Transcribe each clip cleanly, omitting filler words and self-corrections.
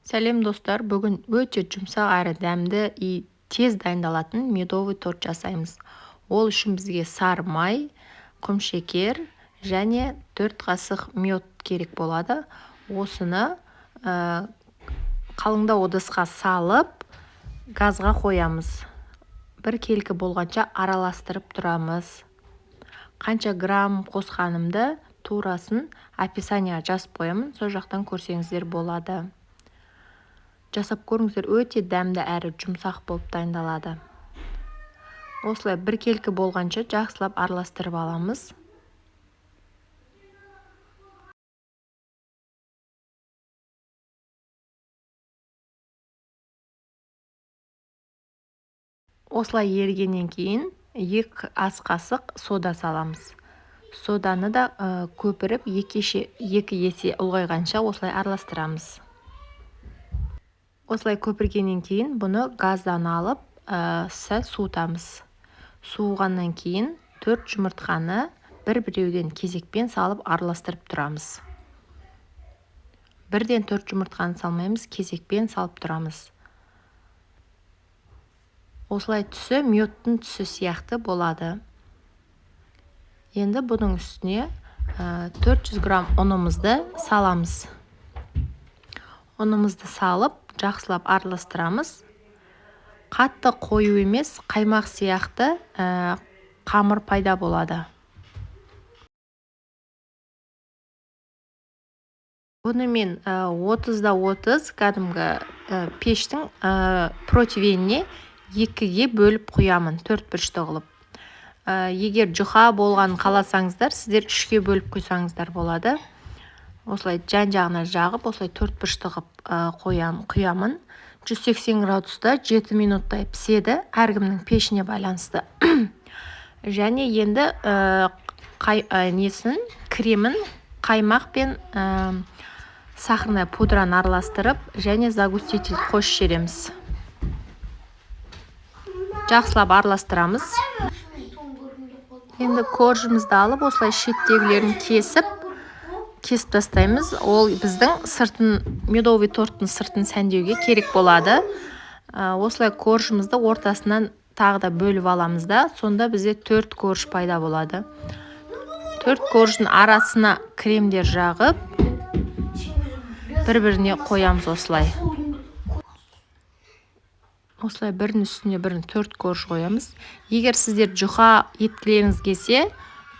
Сәлем, достар! Бүгін өте жұмсақ әрі дәмді и тез дайындалатын медовый торт жасаймыз. Ол үшін бізге сары май, құмшекер және 4 қасық мед керек болады. Осыны қалыңдау ыдысқа салып, газға қоямыз. Біркелкі болғанша араластырып тұрамыз. Қанша грамм қосқанымды турасын описанияға жазып қоямын, сол жақтан көрсеңіздер болады. Жасап көріңіздер, өте дәмді әрі жұмсақ болып дайындалады. Осылай біркелкі болғанша жақсылап араластырып аламыз. Осылай ерігеннен кейін 2 ас қасық сода саламыз. Соданы да көпіріп, екі есе ұлғайғанша осылай араластырамыз. Осылай көпіргеннен кейін бұны газдан алып, сәл суытамыз. Суығаннан кейін 4 жұмыртқаны бір-біреуден кезекпен салып, араластырып тұрамыз. Бірден 4 жұмыртқаны салмаймыз, кезекпен салып тұрамыз. Осылай түсі медтің түсі сияқты болады. Енді бұның үстіне 400 грамм ұнымызды саламыз. Ұнымызды салып, жақсылап араластырамыз. Қатты қою емес, қаймақ сияқты қамыр пайда болады. Бұны мен 30-да 30 кәдімгі пештің противеніне екіге бөліп құямын, төрт бұрышты қылып. Егер жұқа болғанын қаласаңыздар, сіздер үшке бөліп құйсаңыздар болады. Осылай жан жағына жағып, осылай төрт бұрышты қылып құямын. 180 градуста 7 минуттай піседі, әркімнің пешіне байланысты. Және енді несін, кремін қаймақ пен сахарная пудраны араластырып және загуститель қосып жібереміз. Жақсылап араластырамыз. Енді коржымызды алып, осылай шеттегілерін кесіп тастаймыз. Ол біздің сыртын, медовый торттың сыртын сәндеуге керек болады. Осылай коржымызды ортасынан тағы да бөліп аламыз да, сонда бізде төрт корж пайда болады. Төрт корждың арасына кремдер жағып, бір біріне қоямыз. Осылай бірінің үстіне бірін төрт корж қоямыз. Егер сіздер жұқа еткілеріңіз келсе,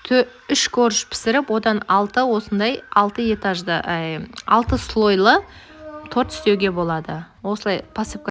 үш корж пісіріп, одан алты, осындай алты этажды, алты слойлы торт істеуге болады. Осылай посыпка.